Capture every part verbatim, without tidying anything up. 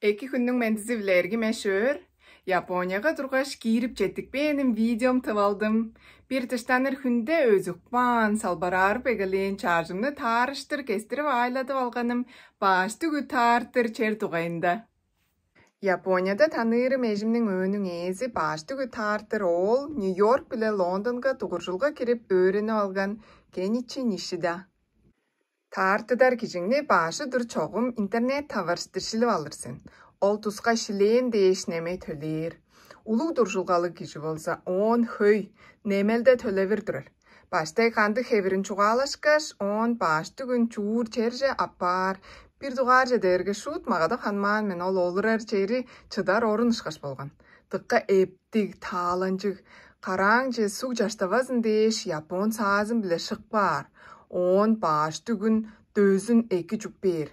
Эки хүннүң мендизи-биле, эргим эш-өөр. Японияга тургаш, киирип четтикпээним видеом тып алдым. Бир дыштаныр хүнде өзүп каан, салбараарып эгелээн чаажымны таарыштыр кестирип ааладып алганым баш дүгү таартыр чер дугайында. Японияда таныырым эжимниң өөнүң ээзи баш дүгү таартыр оол Нью-Йорк биле Лондонга дугуржулга кирип өөренип алган Кеничи Нишида. Таартыдар кижиңни баш удур чогум интернет таварыштыр шилип алыр сен. Ол туска шилээн дээш неме төлээр. Улуг дуржулгалыг кижи болза, оон хөй, немелде төлевир турар. Баштай кандыг хевирин чугаалашкаш, оон баш дүгүн чуур черже аппаар. Бир дугаарже дээрге шуут магада ханмаан мен, ол олурар чери чыдар орун ышкаш болган. Дыкка эптиг, тааланчыг, карааңче суг чаштавазын дээш, япон саазын-биле шык баар. Оон баш дүгүн дөзүн эки чуп бээр.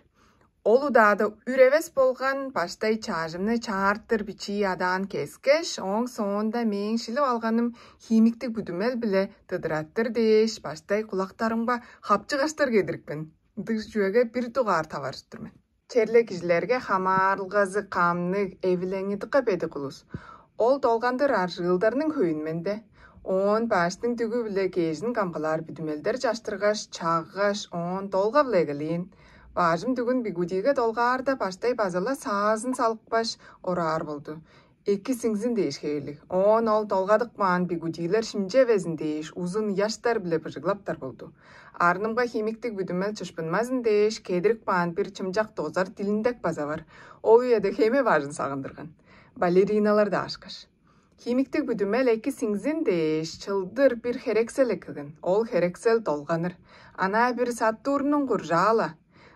Ол удаада үр эвес болган, баштай чаажымны чаартыр бичии адаан кескеш, ооң соонда мээң шилип алганым химиктиг бүдүмел-биле дыдыраттыр дээш, баштай кулактарымга хапчыгаштар кедирипкен. Ындыг чүвеге бир дугаар таварыштыр мен. Черле кижилерге хамаарылгазы камныг, эвилеңи дыка бедик улус. Ол долгандыр аржыылдарның хөйүн менде. Оон баштың дүгү-биле кежин камгалаар бүдүмелдер чаштыргаш, чаггаш, оон долга-биле эгелээн. Баажым дүгүн бигудиге долгаарда, баштай база-ла саазын салыпкаш, ораар болду. Эки сиңзин дээш хевирлиг. Оон ол долгадып каан бигудилер шимчевезин дээш, узун ыяштар-биле быжыглаптар болду. Арнымга химиктиг бүдүмел чышпынмазын дээш, кедирип каан бир чымчак дозар дилиндек база бар. Ол үеде хеме бажын сагындырган. Балериналар даашкаш. Химиктиг бүдүмел эки сиңзин дээш, чылдыр бир херексел эккелген. Ол херексел долганыр. Анаа бир Сатурннуң куржаа-ла.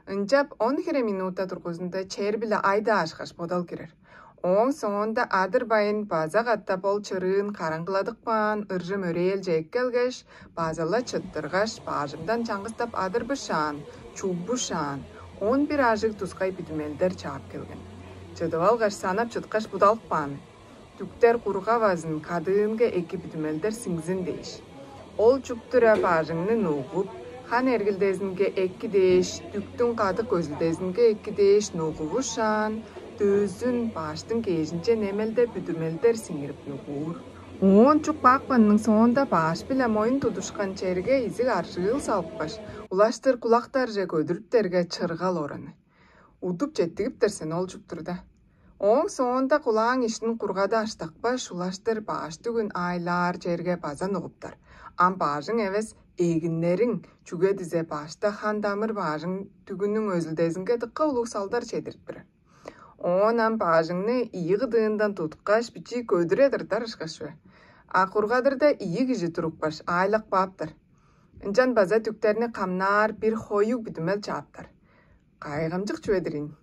Ынчап он хире минута дургузунда чер-биле ай даашкаш бодал кирер. Ооң соонда адыр-байын база катап ол чырыын караңгыладып каан ыржым өрээлче эккелгеш, база-ла чыттыргаш, баажымдан чаңгыстап адыр бышаан, чулбушаан, он бир ажыг тускай бүдүмелдер чаап келген. Чыдып алгаш, санап чыткаш, будалып каан мен. Дүктер кургавазын, кадыынга эки бүдүмелдер сиңзин дээш. Ол чуп тура бажыңны нугуп, хан эргилдезинге эки дээш, дүктүң кадык өзүлдезинге эки дээш нугувушаан, дөзүн баштың кежинче немелде бүдүмелдер сиңирип нугуур. Оон чуп каапканның соонда баш-биле моюн тудушкан черге изиг аржыыл салыпкаш, улаштыр кулактарже көдүрүптерге чыргал ораны. Удуп четтигиптер сен ол чуп турда. Ооң соонда кулааң иштин кургады аштакпаш, улаштыр баш дүгүн аайлаар черге база нугуптар. Ам баажың эвес, эгиннериң, чүге дизе башта хан дамыр баажың дүгүнүң өзүлдезинге дыка улуг салдар чедирип турар. Оон ам баажыңны ийи кыдыындан туткаш, бичии көдүре тыртар ышкаш чүве. А кургадырда ийи кижи турупкаш, аайлап кааптар. Ынчан база дүктерни камнаар бир хоюг бүдүмел чааптар. Кайгамчык чүве-дир ийин.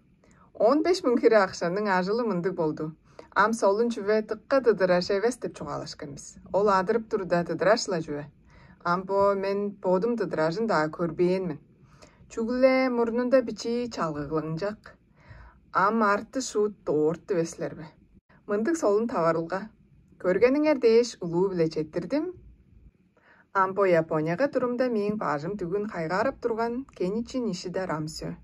Он беш муң хире акшаның ажылы мындыг болду. Ам солун чүве дыка дыдыраш эвес деп чугаалашкан бис. Ол адырып турда дыдыраш-ла чүве. Ам бо мен бодум дыдыражын-даа көрбээн мен. Чүгле мурнунда бичии чалгыглаңчак. Ам арты шуут доорту эвес силер бе? Мындыг солун таварылга. Көргениңер дээш улуу-биле четтирдим. Ам бо Японияга турумда мээң бажым дүгүн кайгаарап турган Кеничи Нишида Рамсё.